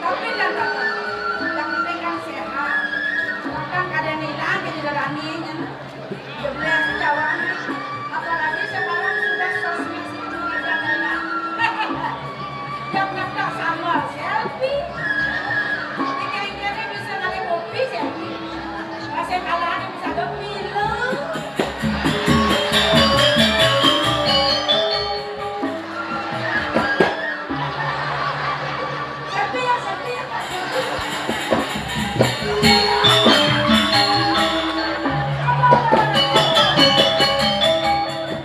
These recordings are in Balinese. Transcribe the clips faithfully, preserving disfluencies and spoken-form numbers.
Tapi yang penting kan sehat. Kan kada hilang, jadi dagangnya. Jeblés, Jawa nih. Apalagi sekarang sudah sosmed itu di mana-mana. Yang nyetak sama selfie. Dikira-kira bisa ngalih kopi selfie. Masih kalah bisa gemilang. Selfie ya, selfie ya, Pak.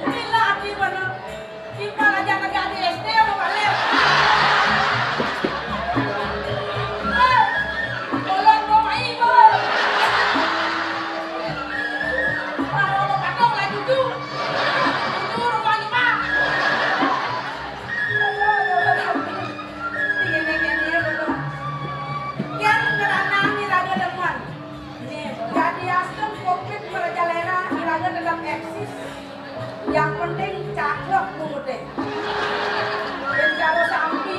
Gila, ati bener. Kita aja kagak di S D apa balik. Eh, tolong dong, ayo, Bang. Kalau mau patung lah, jujur. Jujur, rumahnya, Bang. Yang ngeranang iraga demen. Nih, jadi asem covid merajalela, iraga tetap eksis. Yang penting cakep bunguté. Dan cara sampi.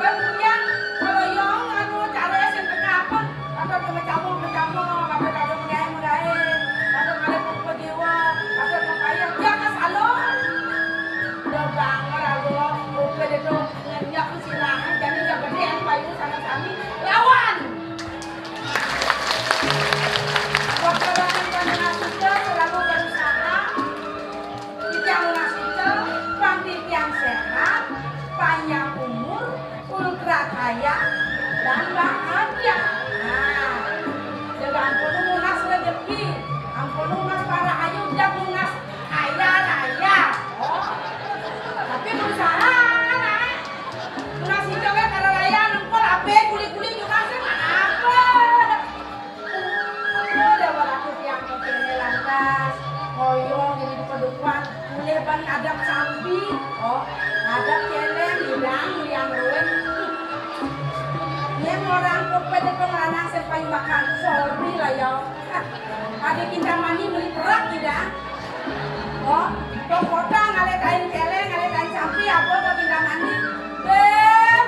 Kan yang kalau yang anu cara sing apa? Ada kemecamuk-mecamuk, ada kagak megaé-megaé, ada kagak pejiwa, ada kepayah, ya ke salon. Udah banget aku, udah deh tuh. Ngenyak ku silahan, jadi yang gede yang payu sama kami lawan. Waktu orang yang ngasih selalu berusaha, kita ngasih pang titiang sehat, panjang umur, ultra kaya, dan bahagia. Nah, jadi ampun lunas rezeki, ampun lunas para ayu, udah lunas kaya raya. Oh, tapi berusaha, nah. Nasi cowé karo raya nempel ape kuli-kuli juga sih apa? Udah berlaku tiang kene lantas, ngoyong jadi dupa-dupa, mulai ban ngadap sampi, oh, ngadap celeng, hilang, liang ruwet. Yen orang kopet itu ngeranang sing payu makan, sorry lah ya. Adi Kintamani meli perak tidak? Oh, kok kota ngalih kain celeng, ngalih kain sampi, apa kok Kintamani? Be,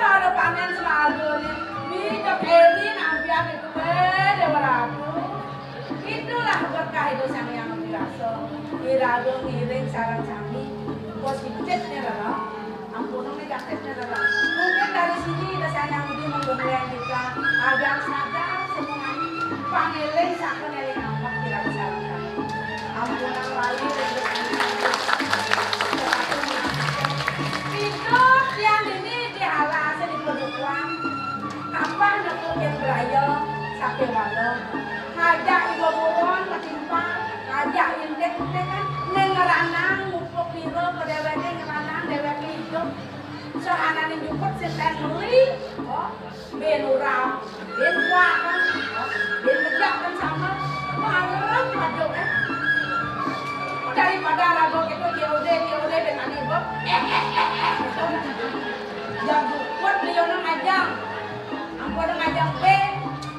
baru panen semalu nih. Bijak Eli nampian itu be, Dewa Ratu. Itulah berkah itu Sang Hyang Widi Wasa. Iraga ngiring sareng sami positifnya lho. Ampun negatifnya lho. Mungkin dari sini ada Sang Hyang Widi menggembleng kita agar sadar semuanya. Pangeling saken eling ampek tidak disalahkan. Ampun lali. Hidup yang ini dihalase di Pedukuhan. Apa neku yang beraya sakéwala. Ngajak ibu buron ketimpang, ngajak indik-indik kan, ning ngeranang, mupuk pira, kedéwéké ngeranang, déwéké idup. Sahanané nyuput sing ten meli, oh, ben urap, ben kuat, oh, ben tegak kan sama, marem paduk, eh. Daripada raga kita G O D, G O D ben ane, Bob. Eh, eh, eh, eh. Yang dukun beliau nang ajang. Ampun, ngajak bé,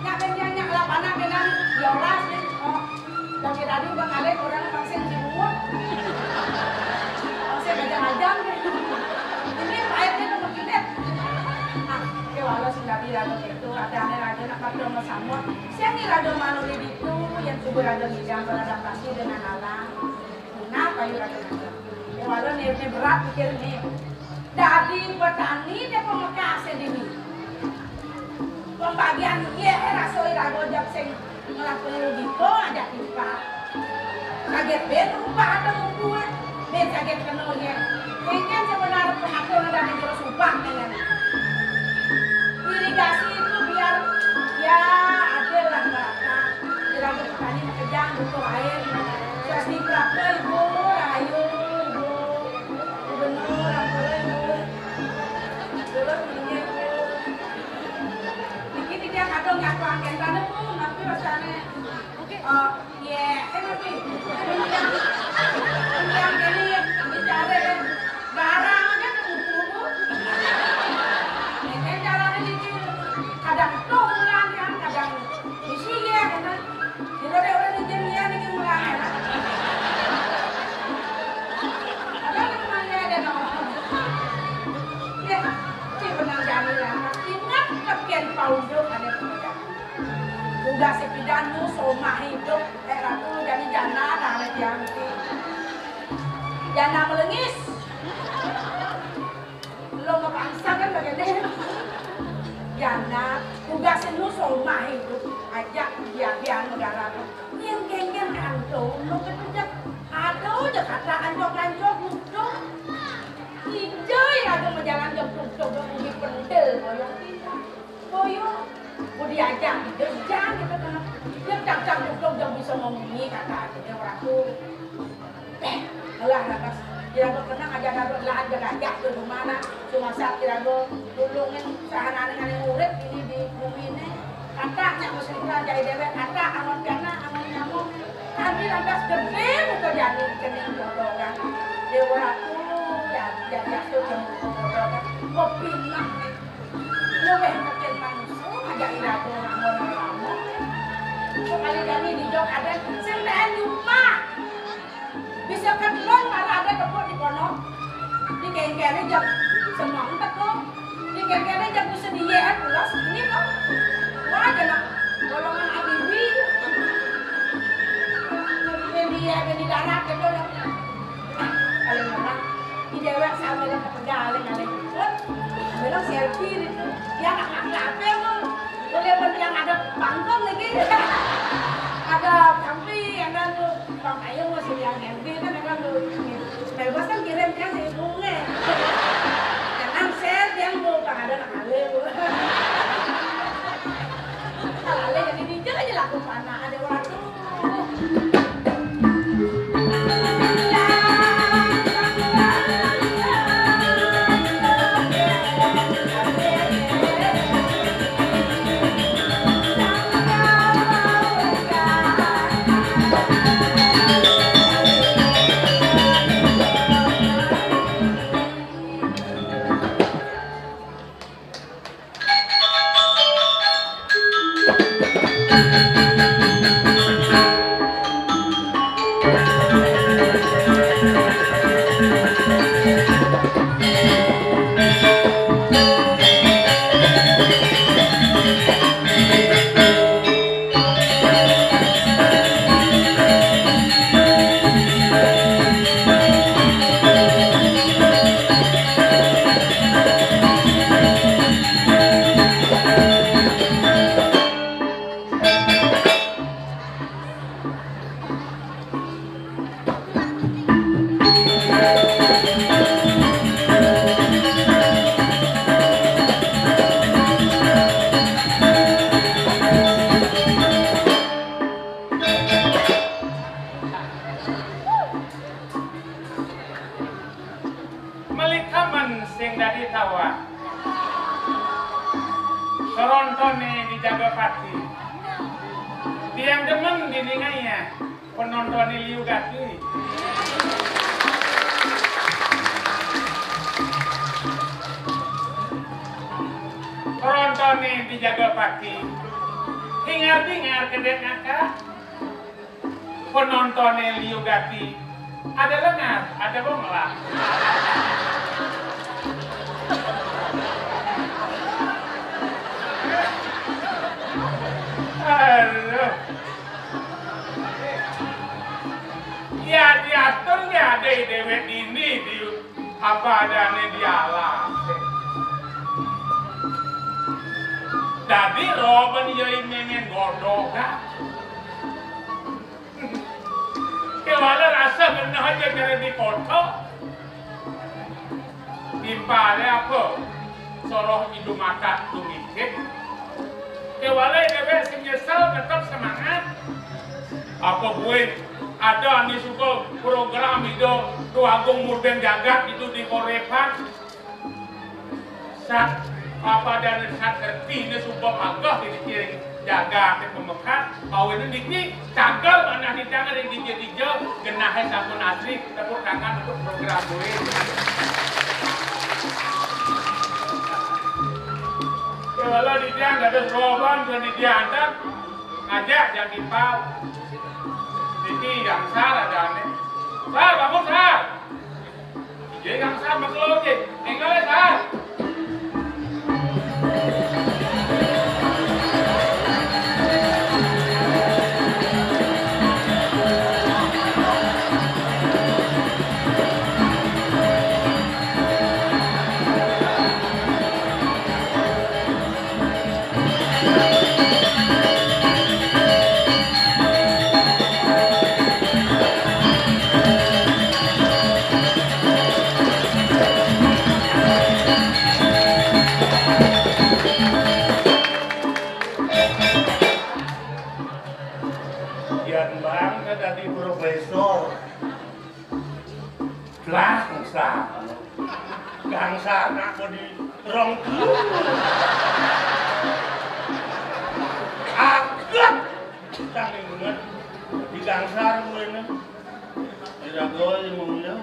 nyak ben nyak, nyak lapanan benan, ya oras, nih. Oh, bagi tadi udah ngalir orang vaksin di rumah. Vaksin aja-aja, nih. Ini pahitnya tuh begini. Ah, ya walau sing tadi lagu itu, ada aneh aja, nak pada mau samot. Siang nih lagu malu di itu, yang subur ada ngidang beradaptasi dengan alam. Kenapa yuk ada ngidang? Ya walau nih, ini berat pikir nih. Dadi petani dia pemekasé dini. Pembagian iye rasa iraga jab sing ngelakoni logika aja timpal. Kaget ben rupa atau kuat, ben kaget kena iye. Mungkin sebenarnya pengatur dari jero subak dengan irigasi itu biar ya adil lah merata. Yé, kan tapi. Yang ini bicara kan garang aja kan buku-buku. Ini kan caranya gitu. Kadang tuh ulang kan, kadang isi ya kan. Kita deh udah dijadian ini ulang ya. Ada namanya ada nama. Ya, si benar jadi lah. Ingat tepian Paudo ada pekerjaan. Udah si pidan nu somah hidup, eh, ratu jadi janda, nah, oleh tiang ti. Janda melengis. Lo ngepangsang kan bagian deh. Janda, udah si nu somah hidup, ajak dia biar negara. Yang genggen antum, lo kerja. Aduh, Jakarta ancok-ancok, mudah. Ijai aja mau jalan jam tujuh, udah bunyi pendel, boyong pindah. Boyo, mau diajak, jejak gitu kan. Dia cak-cak duduk, dia bisa ngomong ini, kata aja dia orang tuh. Eh, alah, lantas, kira gue kenang aja, ada lahan gajah tuh di mana. Cuma saat kira gue tulungin sahana dengan yang urip ini di bumi ini. Kata, nyak mesti kerja dewek, kata, amun kena, amun nyamuk. Kami lantas gede, muka jadi kening bodoh kan. Dewa aku, ya, ya, ya, tuh, bodoh kan. Mau pindah nih. Luwih mungkin manusia, aja ira tuh, amun, amun. Sekali kami di jok ada, sing tahan di rumah. Bisa ketelon malah ada tepuk di kono. Di kengkene jam semang teko. Di kengkene jam sedih ya, pulas ini kok. Wah, aja nak golongan Habibie. Ini dia ada di darat gitu ya. Ah, paling orang di dewek sama dengan pegaling ada ikut. Bilang selfie itu. Dia nggak ngapain mau. Boleh pun yang ada panggung lagi. Ada kampi, ada tuh. Bang Ayo masih yang M B kan, kan lu ini. Bebas kan kirim kan si Bunge. Jangan share yang mau Bang ada nak ale bu. Kalau ale jadi dijel aja laku panah ada waktu. Melikamen sing dadi tawah. Penontoné dijaga pati. Tiang demen diningaya penontoné liu gati. Penontoné dijaga pati. Hingar-bingar kedék ngakak. Penontoné liu gati. Ada lengar, ada bonglak. Aduh. Ya diatur ya ada déwék dini di apa adané di alas. Dadi roben yoi mémén godok dah. Kéwala rasa genah aja kena di kota. Timpalé apa? Soroh idu matak tumikit. Kéwala déwék sing nyesel tetep semangat. Apa buin ada ané suka program Ida Tuagung Murben Jagat itu di Korepan. Sat, apa dan sat ngerti ini sumpah pagah ini kiring. Jaga ati pemekat, bawene niki cagel manah didang ring dija-dija, genahé sampun asri, tepuk tangan untuk program duit. Kala didang dados roban, bukan didang antar, ngajak jang kipau. Niki gangsar adané. Sar, bangun, Sar! Jé, Kang Sar, makelo, jé. Énggal, Sar. Yan bang dadi profésor. Lah, Kang Sar. Kang Sar nak di rong puluh. Aget. Kang inget. Di Kang Sar kuwi. Ira gol yang mulia.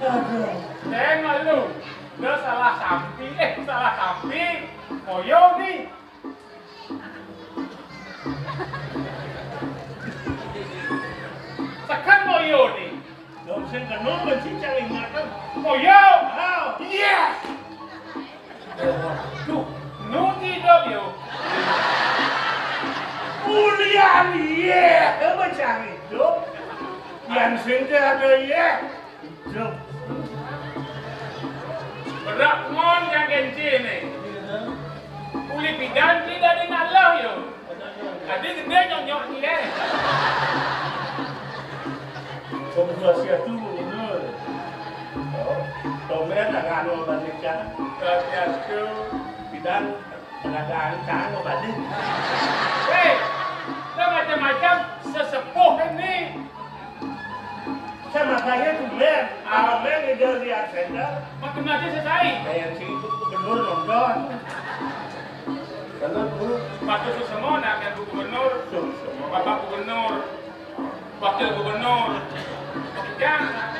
Aduh. Eh, malu. Udah salah sampi. Eh, salah sampi. Moyo nih. Tekan moyo nih. Dong sing kena benci cang ingatan. Moyo. Hao. Iya. Duh, nu hidup yo. Ulian iya, mencang hidup. Yang sing ada iya. Berak mon yang genci nih. Uli pidan tidak di malah yo. Tadi gedé nyonyok dia. Swastiastu, Gubernur. Oh, tombén nganu banikan. Swastiastu. Pidan Peragaan kang balik. Hei, udah macam-macam sesepuh ini. Saya makanya tumben, ah, tumben ngidol di Arsenda. Makin maju selesai. Kayak si itu gubernur nonton. Kalau guru, Pak Susumo, nah, kan gubernur. Susumo. Bapak gubernur. Wakil gubernur. Jangan.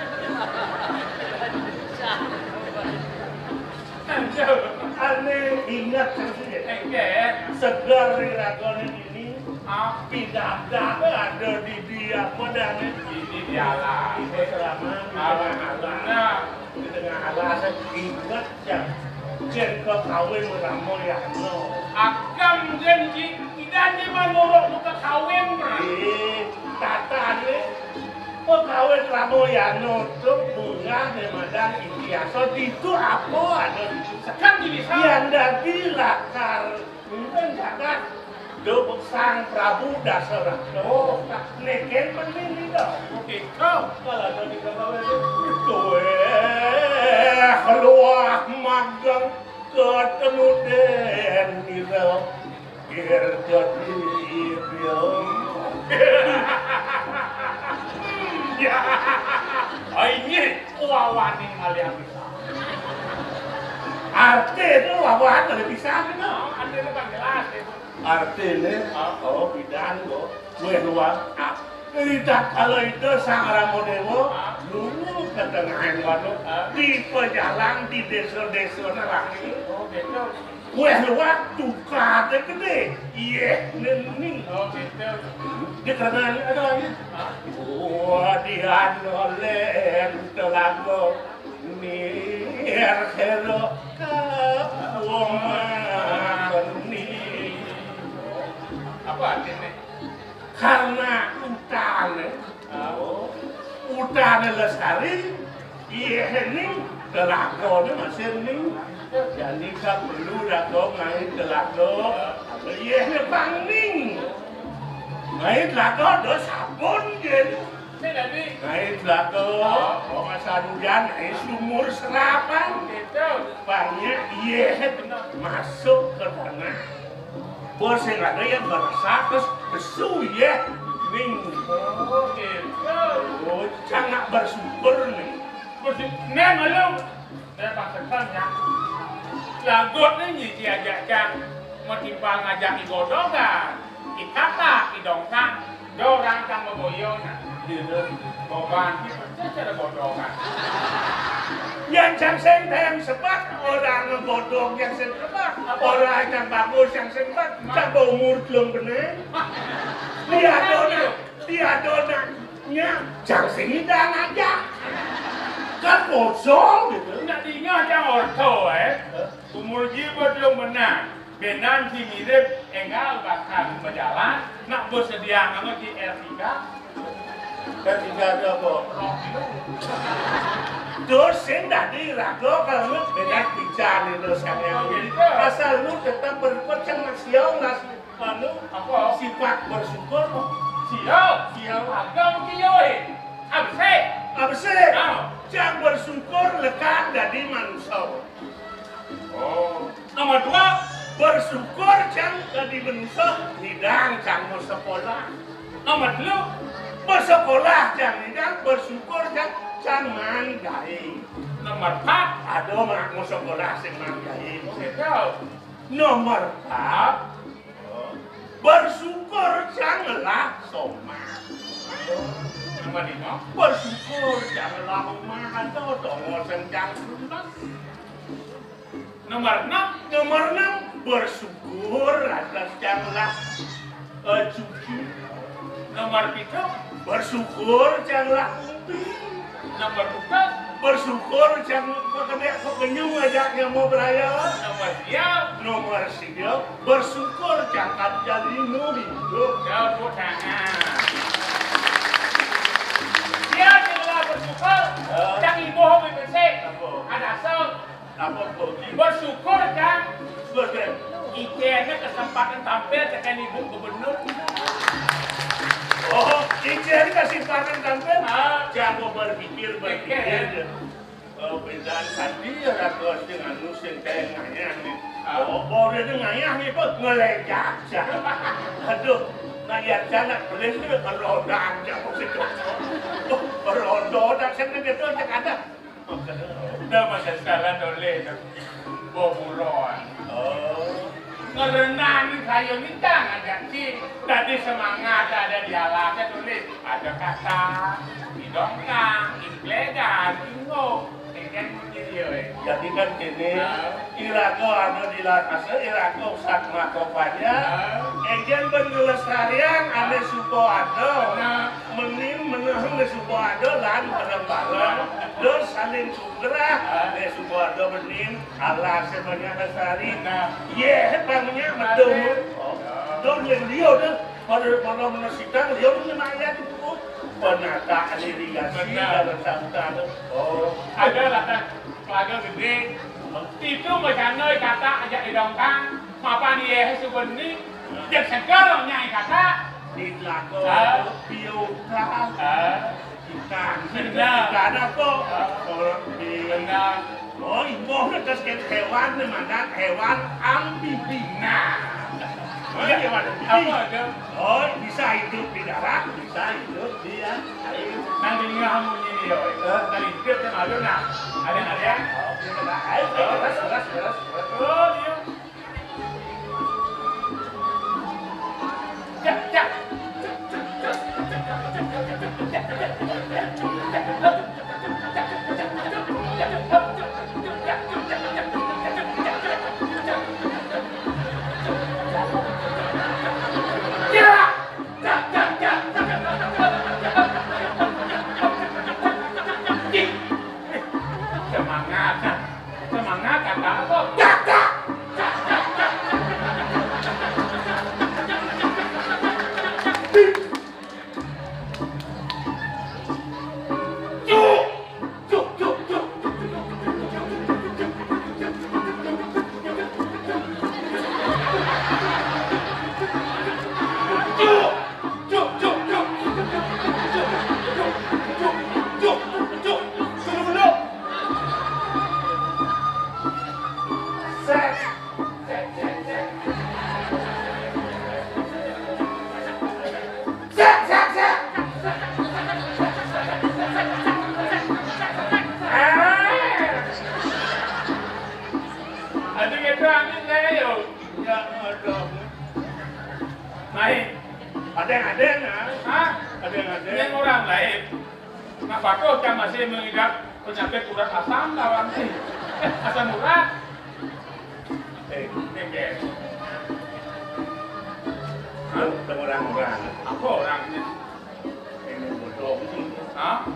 Ané inget sih. Enggak. Segar ri ragoné ini. Ah. Pidadah ada di dia apa dah nih? Ini di alas. Ini selama di tengah alas. Nah. Di tengah alas inget ya. Jén kakawin Ramayana. Akang jén ji, idan ji manurut kakawin, Bro. Ih, tatané kakawin Ramayana to munggah nemadan itiasa ditu apa ada. Sekan ji bisa. Yang dadi lakar Enten jagat duk Sang Prabu Dasarata. Oh, neken penting ida. Begitu. Kalau ada di kawin itu. Tuh, eh, luah magang ketemu den ira. Kir jadi ira. Ya. Ai, nyi, wawaning kalian bisa. Artiné wawaning kalian bisa, gitu. Oh, artiné kan jelas, gitu. Artiné, ah, oh, pidan, kok. Wéh, luar. Ah, ida kala ida Sang Rama Déwa, ah, dulu ketengahan wanu, ah, di pejalan, di désa-désa nerangi. Oh, gitu. Wéh, luar, tukadé gedé. Yéh, nening. Oh, gitu. Di kanan ada lagi. Ah. Wah, di anu lén telaga. Nirhera kawomateni. Apa artinya? Karena utane, ah, utane lestari, iya ning telagane masih ning. Jadi tak perlu lagu main telaga. Iya bang ning. Main telaga do sabun, Jin. Sing dadi. Nah, itu lah tuh. Oh. Wong asal hujan, nah, sumur serapan. Gitu. Banyak, iya. Bener. Masuk ke tanah. Bos yang ada yang berasa terus besu, iya. Ning. Oh, gitu. Oh, sangat bersyukur nih. Bersyukur. Nih, malu. Nih, Pak Sekon, ya. Lagut nih, nyiji aja, Cang. Timpal ngajak i godogan, i katak, i dongkang, dorang kang beboyona. Goban ki percaya cara godogan. Yang cang sing tem sepat, orang ngegodog yang sing sepat, orang yang bagus yang sing sepat, cang baumur telung beneh. Dia dona, dia dona, nya, cang sing ngidang aja. Kan kosong gitu. Nak dingeh cang orto, eh. Umur jiwa telung beneh. Benan si mirip, enggal bakal bejalan, nak bersedia sama di R tiga. R tiga itu apa? Rok itu. Terus sing dadi raga kalau lu beda pican itu sama yang ini. Asal lu tetap berbuat yang masih yang mas anu apa? Sifat bersyukur. Siap. Siap. Agam kiyo eh. Absek. Absek. Ah. Yang bersyukur lekat dadi manusia. Oh. Nomor dua, bersyukur cang dadi manusia, ngidang cang mau sekolah. Nomor telu, bersekolah cang ngidang, bersyukur cang, cang maan gaé. Nomor empat, ada mak mau sekolah sing maan gaé. Nomor empat, bersyukur cang ngelah somah. Nomor lima, bersyukur cang ngelah omah, ada tongol sing cang tuntas. Nomor enam, nomor enam, bersyukur atas cang lah, eh, cucu. Nomor pitu, bersyukur cang lah umpi. Nomor empat, bersyukur cang kok kena kok kenyung aja yang mau beraya. Nomor siap. Nomor siap, bersyukur cang kan jadi nu hidup. Jauh tangan. Dia adalah bersyukur, eh, cang ibu hobi bersih. Apa? Ada asal. Apa kok? Bersyukur, Kang. Bersyukur. Icénnya kesempatan tampil tekan Ibu Gubernur. Oh, icén kesempatan tampil? Ah. Jangan berpikir, berpikir. Pikir, ya. Oh, bintang tadi ya, ratus dengan lusin kayak ngayah nih. Ah. Oh, boleh nih ngayah nih, kok ngelejak, ya. Aduh, ngayah jalan, boleh sih, roda aja, kok sih, kok. Oh, roda, tak seneng gitu, cek ada. Udah masa salah toleh tu. Boburon. Oh. Ngerenan saya minta ngajak si. Tadi semangat ada di alasnya tulis. Ada kata, di dongkang, di plegan, di ngok. Ini kan bunyi dia, eh. Jadi kan gini, ah. Iraga anu di latasa, iraga usah ngakopanya. Ah. Ejen ben ngelestarian ane suba ada. Nah. Menin menang ane suba ada lan bareng-bareng. Terus saling sugrah, ane suba ada menin, alas banyak lestari. Nah. Ye, banyak betul. Nah. Dong yang dia dah, pada, pada menasihkan, dia punya mayat itu. Penata irigasi dalam sambutan. Oh. Ada lah, kan. Telaga gedé. Itu macana kata ajak di dongkang, mapan ieu suba ni, jek seger nyai kata. Di telaga, ah. Piutang. Ah. Ikan. Benar. Ikan apa? Ah. Orang di. Benar. Oh, imbuh ni terus hewan ni, mana hewan amfibi. Nah. Oh, iya, hewan amfibi. Apa tu? Oh, bisa hidup di darat, bisa hidup di air. Nang di tengah munyi ni, yo. Eh? Nang hidup kan ada, nah. Ada, ada. Oh, iya, ada. Ayo, ayo, terus, terus, terus, terus. Oh, dia. Cak, cak. Semangat, semangat, kata apa? Gagah. Yen orang lain, nak patuh kan masih mengidap penyakit urat asam lawan ni. Asam urat. Eh, nengke. Hah? Orang-orang. Apa orang ni? Ini bodoh. Hah?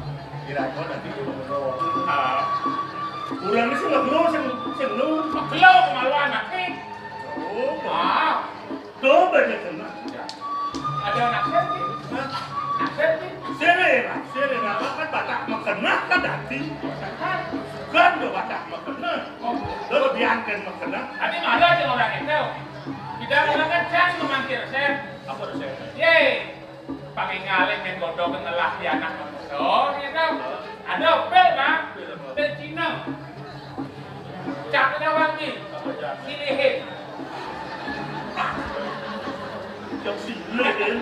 Kira kau nanti bodoh. Ah. Orang ni sing ngelo, sing, sing ngelo. Ngelo kemaluan aku. Oh. Ah. Tuh, banyak kena. Ya. Ada anak saya, Ki. Hah? Anak saya, Ki. Sini, Pak. Sini, Pak. Kan batak mekena kan dadi. Kan? Kan do batak mekena. Oh. Lo lebih angken mekena. Tadi malah aja orang itu. Tidak orang kan jangan memangkir saya. Apa tuh saya? Ye. Pangingalé men godhog ngelah di anak manusa, ya kan? Ada pil, Bang. Pil Cina. Cap nyawang ki. Silihin. Yang silihin.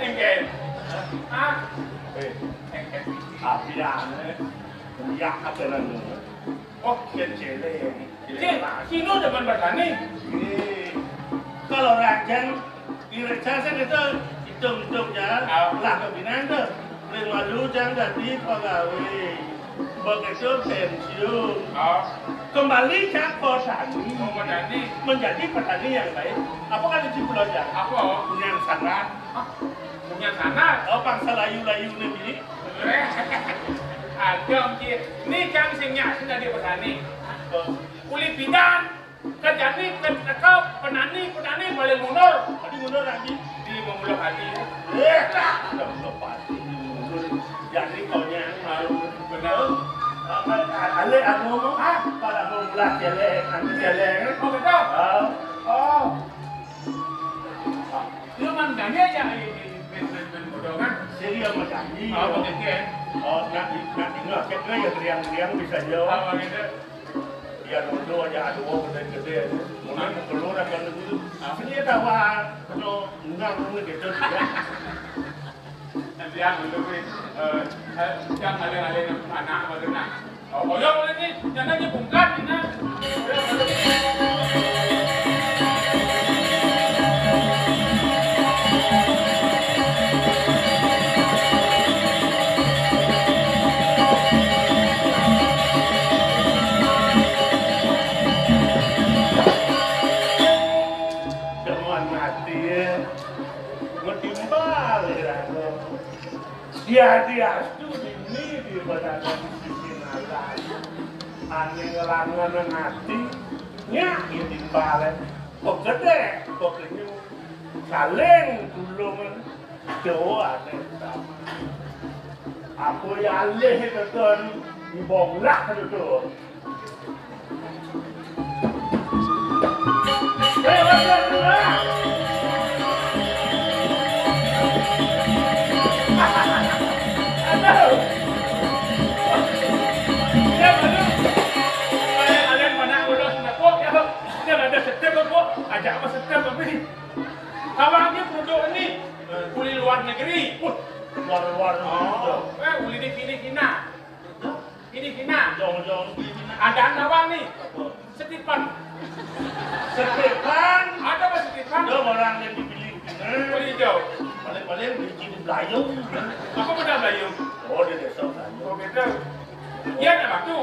Engken. Hah? Eh, engken. Apian, eh. Kuyak apa nang? Oh, yen céléng. Céléng. Céléng, sino demen bertani. Nggih. Kalau ranjang, iwit jasa kita hitung-hitung jalan, ah, lah kebinaan tuh. Ring malu jang dadi pegawai. Begitu pensiun. Ah. Kembali ke petani. Oh, petani. Menjadi petani yang baik. Apa kan di pulau jang? Apa? Yang sangat. Hah? Punya tanah. Oh, bangsa layu-layu ni bini. Ada, Ki. Ni kan sing nyak sing dadi petani. Oh. Uli bidan, kerjane ket-, teka penani, petani balik mundur. Tadi mundur lagi. Di Mengulok Hati. Eh, tak. Ada Mengulok Hati. Mundur. Jadi kau yang malu. Benar. Apa, ale aku ngomong, ah, pada mau belah celek, nanti celek. Oh, betul. Ah. Oh. Lu mandangnya ya, men, men, men, bodoh kan? Sing ya mandangnya. Oh, begitu ya. Oh, nak, nak dengar, kita ya teriang-teriang bisa jawab. Oh, begitu. Ya, dulu aja ada orang gede-gede. Mulai mau keluar akan dulu. Apa dia tahu, ah, kalau enggak, enggak gitu, ya. Nanti yang dulu, eh, eh, yang ada-ada anak baru nak. Oh, boyong ulit ni. Jangan aja bungkat, Dina. Jangan mati, ya. Ngetimbal, ya. Diadi astu dini di badan sisi nalar. Ane ngelangan ati, nyak ya timbale. Kok gede, kok kenyum. Saling tulungan. Doa ane utama. Aku ya alih teton, ibonglah teton. Awak ni produk ni uli luar negeri. Wah, luar-luar negeri. Oh, eh, uli di Filipina. Ini Cina. Jong, jong, ini Cina. Ada apa ni? Apa? Stefan. Stefan? Ada apa Stefan? Ada orang yang dipilih Cina. Oh, hijau. Paling-paling di sini Belayung. Apa benda Belayung? Oh, di desa Belayung. Oh, beda. Dia ada batu.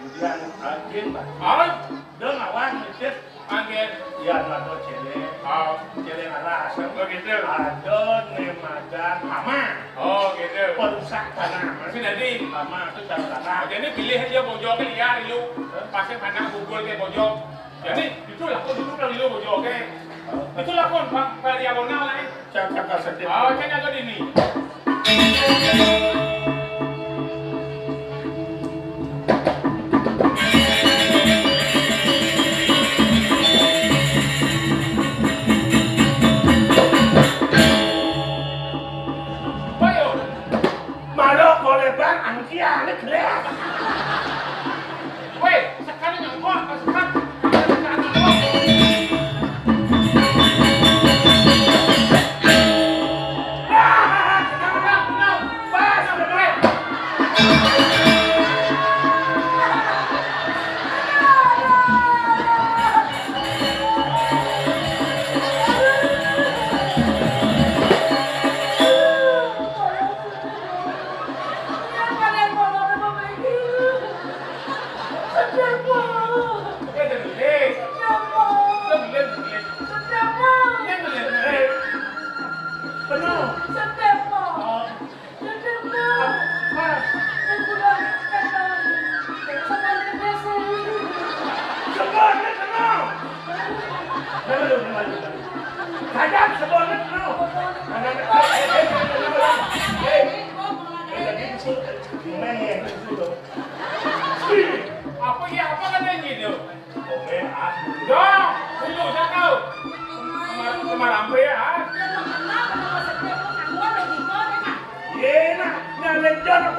Kemudian, ah, jin, Pak. Ah. Dia ngawang, Mister. Angin. Iya, ada céléng. Oh. Céléng alas. Oh, gitu. Ada nemadan hama. Oh, gitu. Perusak tanah. Tapi tadi hama itu dalam tanah. Oh, jadi pilih aja bojog liar, lu. Hah? Pasti anak bubul kayak bojog. Jadi, itulah, kok duduk lah, lu bojog, oke. Oh. Itulah, kon, Pak, variabonal lah, eh. Cakak sedih. Oh, kan ada di ni. Ayo. Malah boleh bang, angkian, ini gelap. Weh, sekali nggak kuat, pas sekali.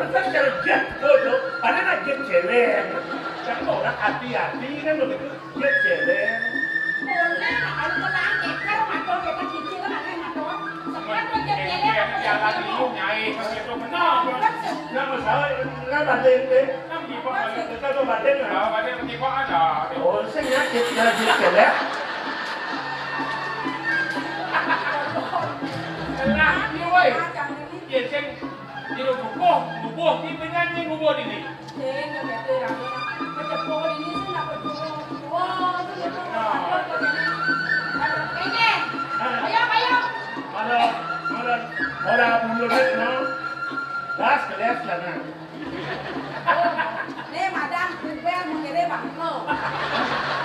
Kan cara jet bodoh, padahal nak jet celeng. Kan orang hati-hati kan begitu, jet celeng. Boleh lah, kalau telah ngeker, motor kita cicil pakai motor. Sekarang tuh jet celeng, jalan itu nyai, kalau itu benar. Nggak masalah, nggak banding deh. Kan di bawah itu. Kita tuh banding, ya. Ah, banding di bawah ada. Oh, saya nggak jet, nggak jet celeng. Lah, iya, woi. Iya, Ceng. Jero bubuh, bubuh, ki penyanyi bubuh dini. Sing, yo, betul, rame. Kecepuh dini sing nak berbubuh. Wah, itu betul. Aduh, kok jadi. Aduh, Ceng, Ceng. Ayo, ayo. Ada, ada, ada bulu nih, no. Gas, keles, lah, nah. Oh, nih, madam, kuber, mau kira bangko.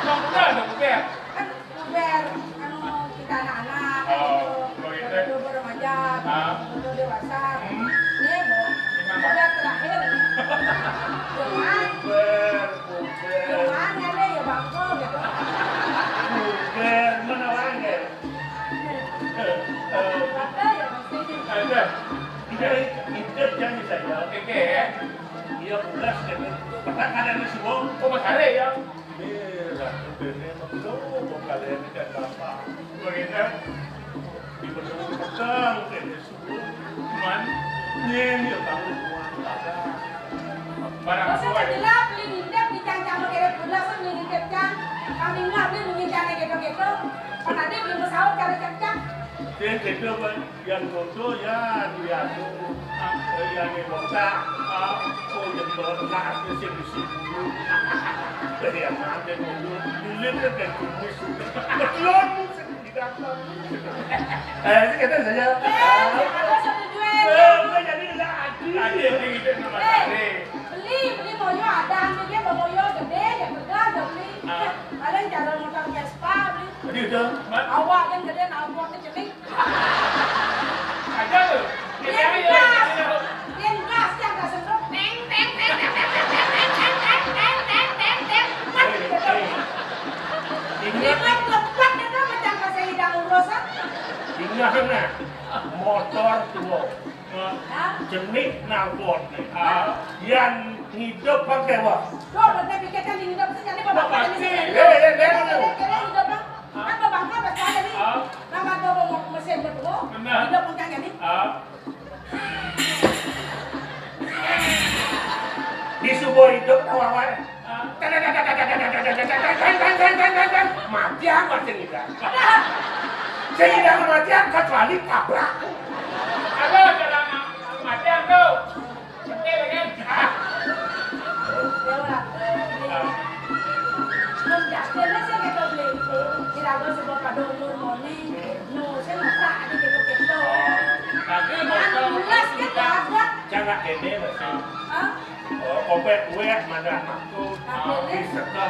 Bangko ada kuber. Kan Kuber, anu, kita anak-anak, oh, gitu. Kuber itu. Kuber remaja, ah, kuber dewasa. Hmm. Nih, Bu. Gimana? Kuber terakhir nih. Jangan. Kuber, kuber. Jangan, ya, deh, ya, bangko, gitu. Kuber, mana bangko? Eh, eh. Ada, ya, pasti. Ada. Kita hidup jangan bisa, ya. Oke, ya. Iya, pulas, ya. Pernah ada di Subang? Oh, Mas Hare, ya. Merah, bene, meklo, kalian ikan bapak. Bagaimana? Di benung petang, kene subuh. Man, nyen, ya, kamu semua ada. Barang. Masa sekolah. Sejelas beli ngintip di cang-cang, kene pulas, beli ngintip cang. Kami nggak beli ngintip cang, gitu-gitu. Pernah dia beli pesawat, cara cang-cang. Dia gitu, Bang. Yang foto ya, dia tuh, ah, yang ini botak, ah, oh, yang botak, dia sih bisi bulu. Dari yang mana dia bulu? Dilihat dia kayak kumis. Betul, sih, tidak tahu. Eh, ini kata saya. Eh, ada satu jual. Eh, udah jadi lagi. Tadi yang ini nama tadi. Beli, beli moyo ada, ambil dia bawa moyo gede, ya pegang, ya beli. Ah. Paling cara motor Vespa, beli. Jadi udah. Awak yang gede, nalpot kecil. Aja lu. Dia gas. Dia gas, dia gas sendok. Teng, teng, teng. Ingat. Dia kan lebat, dia kan macam bahasa hidang urusan. Ingat, nah. Motor tua. Hah? Jenis nalpot nih. Ah. Yang ngidup pakai apa? Tuh, bener pikirkan di ngidup sih, jadi bapak ini sih. Eh, eh, eh, eh. Kira-kira ngidup, Bang. Kan bebangka percaya nih. Ah. Nama gua mau mesin berdua. Benar. Hidup puncaknya nih. Ah. Di subuh hidup tawa wae. Ah. Mati apa sing tidak? Sing tidak mati apa kecuali tabrak. Ada jalan mati apa tuh? Betul kan? Mun yakin sih gitu beli. Kira gue sebab pada umur moni, nu sih nggak ada gitu gitu. Tapi kan mau jelas gitu ada. Jangan gede masih. Hah? Oh, kopek kue mana aku. Tapi ini disetel.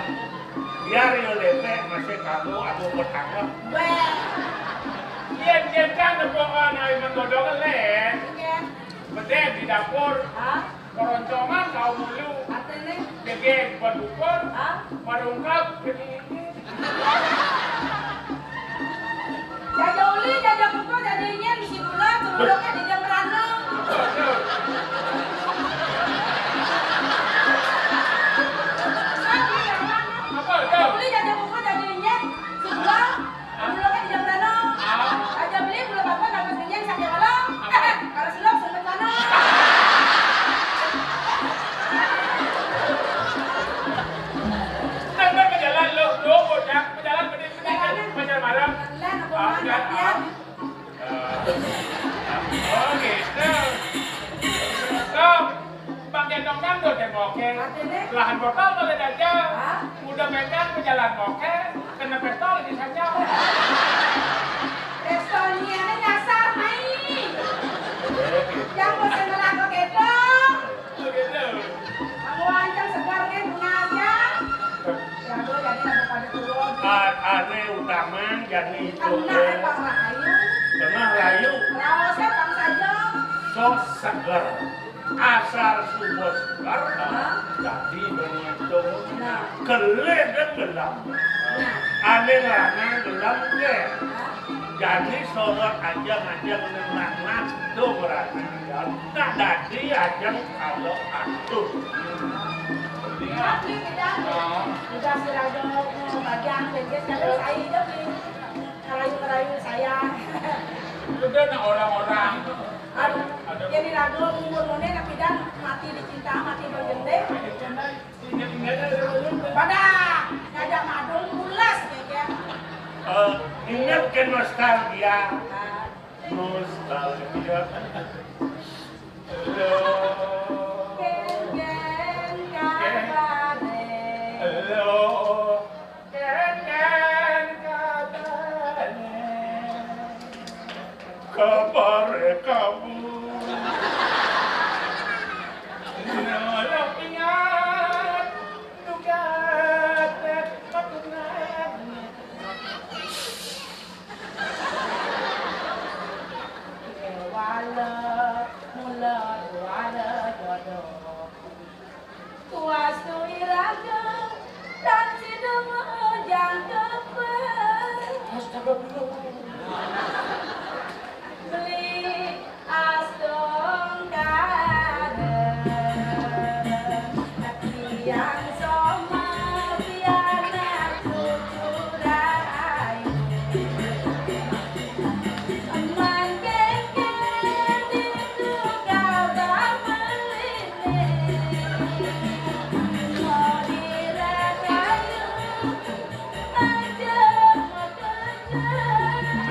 Biar yo lepek masih kamu, aku bertanggung. Weh. Iya, dia kan nepokan ayo menggodok leh. Iya. Bedé di dapur. Hah? Keroncongan kau mulu. Artinya? Dege bukan ukur. Hah? Marungkap. Jaja uli, jaja kuku, jaja inyén, bisi gula, cemuluknya di jam ranum. Jaja uli, jaja kuku, jaja inyén, bisi gula. Anu lo kan tidak berano. Ah. Aja beli belum apa dapat kenyang sakit kalau. Apa? Kalau silap sempat mana? Nang nang berjalan lo, lo bodak, berjalan berjalan berjalan malam. Lah, aku mau latihan. Eh, oh gitu. Sok, Bang Gendong Dangdut ya, oke. Artinya? Lahan botol boleh aja. Hah? Udah megang ke jalan oke, kena pistol di sana. Pistolnya ini nyasar, Mai. Yang bosan ngelakok itu. Oh gitu. Kamu ancam segar kan, punya aja. Jago jadi lagu pada turun. A-, ane utama jadi itu. Tengah, eh, Pak Rahayu. Tengah rayu. Raosnya Bang Sajo. Sok seger. Asal subuh seger. Hah? Jadi begitu. Nah. Kelih dan gelam. Nah. Ane lanang gelam ke. Hah? Jadi sorot aja ngajak nang lanang. Tuh, Nak dadi ajeng kala atuh. Tapi kita udah sira do bagian beres, kalau saya hidup nih, kerayu-kerayu saya. Udah, nah, orang-orang. Aduh, jadi ragu umur mone, tapi dan mati dicinta, mati bergending. Pada ngajak madung pulas, ya, ya. Eh, inget ke nostalgia. Ah. Nostalgia. Lo. Kenken kabare. Lo. Kenken kabare. Kabare kabur. Nolak ingat. Dugat patungan. Wala mula wala jodoh. Kuastu iraga dan sidung ujang kepes. Astagfirullah. Beli astungkara. Tiang soma pianak cucu rayu.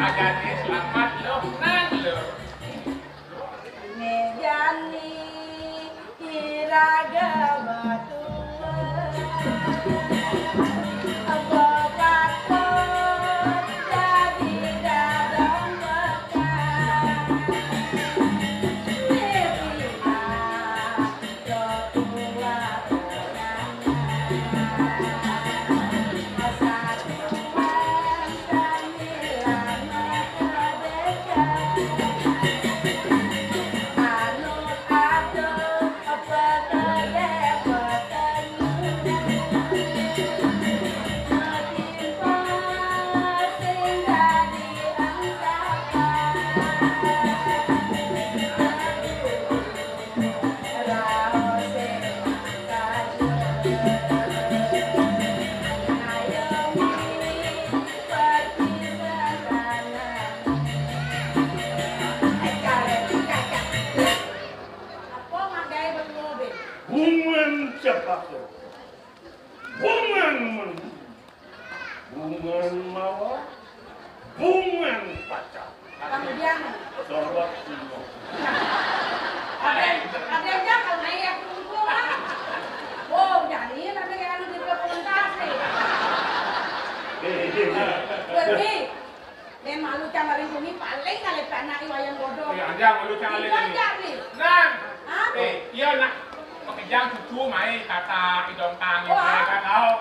Adane selamat lo, nang lo. Ngejani iraga batua. Bapatut dadi dadong bekas. Bibina do tua unyangan. Asa Tuhan sambilan merdeka. Anu aduh. Apa manggae berdua, Be? Bungan cempaka. Bungan madu. Bungan mawar. Bungan pacar. Kemudian? Sorot semua. Ada, ada aja kalau naik yang tunggu, kan? Oh, jadi nanti kayak anu di komunitas nih. Eh, eh, eh. Berarti Nen malu cang ring kuni paling kali anak i wayang bodoh. Eh, anjang malu cang ring kuni. Nang. Hah? Eh, iya, nak. Makejang cucu mai kata idong kang ini kan. Oh.